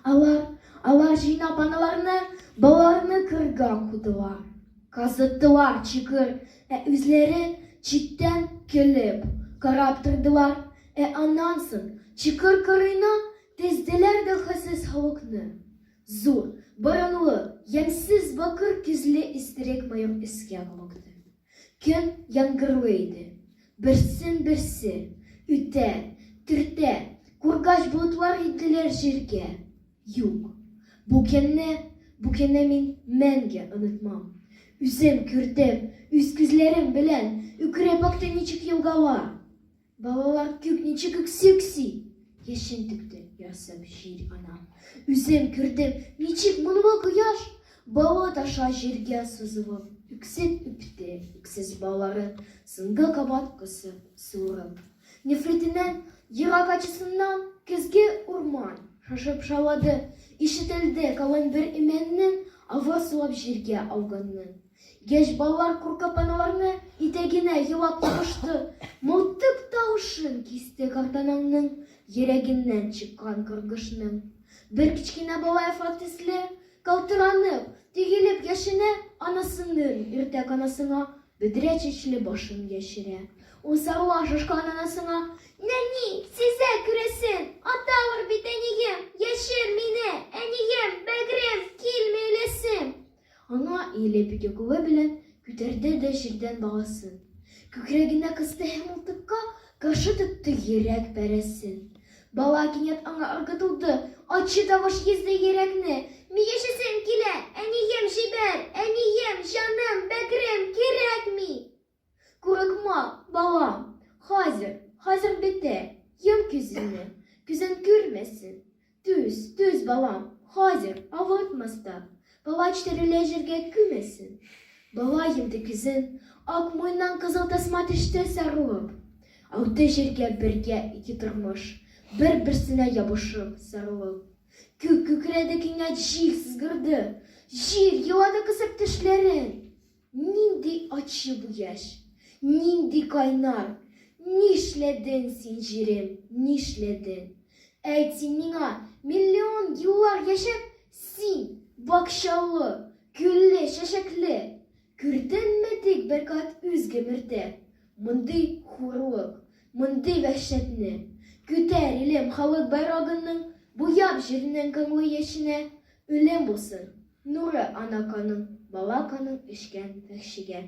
Алар, алар җыйнап аналарны, балаларны кырга кудылар. Казыттылар чокыр, ә үзләре читтән көлеп карап тордылар. Ә аннан соң чокыр кырыена тезделәр дә хәлсез халыкны. Зур, борынлы, ямьсез бакыр күзле истерик майор өскә калыкты. Көн яңгырлы иде. Берсен-берсе үтә, төртә, кургач болытлар иделәр җиргә. Юк, бу көнне, бу көнне мин мәңге онытмам. Үзем күрдем, үз күзләрем белән үкереп акты ничек елгалар. Балалар күк ничек үкси-үкси яшен түкте ярсып җир-ана. Үзем күрдем, ничек моңлы кояш болыт аша җиргә сузылып, үксеп үпте үксез балаларын, соңгы кабат кысып, суырып. Нефритеннән, ерак ачысыннан көзге урман шашып шаулады, ишетелде калын бер имәннең авыр сулап җиргә ауганын. Яшь балалар куркып аналарны итәгенә елап ябышты. Мылтык тавышын кисте картанаңның йөрәгеннән чыккан каргышның. Бер кечкенә бала яфрак төсле калтыранып, төелеп яшенә анасының иртә анасына бөдрә чәчле башын яшерә. Ул сарыла шашкан анасына, Нәни, сизә күрәсен, аталар бит әнием, яшер мине, әнием, бәгърем, килми үләсем. Аңа иелеп ике кулы белән күтәрде дә җирдән баласын күкрәгенә кысты һәм мылтыкка каршы тотты йөрәк парәсен. Бала кинәт аңа ыргытылды, ачы тавыш йөзде йөрәкне, Ми яшәсем килә, әнием җибәр, әнием, җаным, бәгърем, кирәкми! Курыкма, балам, хәзер, хәзер бетә, йом күзеңне, күзең күрмәсен. Түз, түз, балам, хәзер, авыртмас та, палач тереләй җиргә күмәсен. Бала йомды күзен, ак муеннан кызыл тасма төште сарылып. Ауды җиргә бергә ике тормыш, бер-берсенә ябышып, сарылып. Күк күкрәде кинәт җил сызгырды, җир елады кысып тешләрен. Нинди ачы бу яшь, нинди кайнар, Нишләдең син, җирем, нишләдең? Әйт син миңа, миллион еллар яшәп, Син, бакчалы, гөлле, чәчәкле, Күрдеңме тик бер кат үз гомердә Мондый хурлык, мондый вәхшәтне? Күтәр, илем, халык байрагыңның, Буяп җирнең канлы яшенә, Үлем булсын, Нуры ана канын, бала канын эчкән вәхшигә.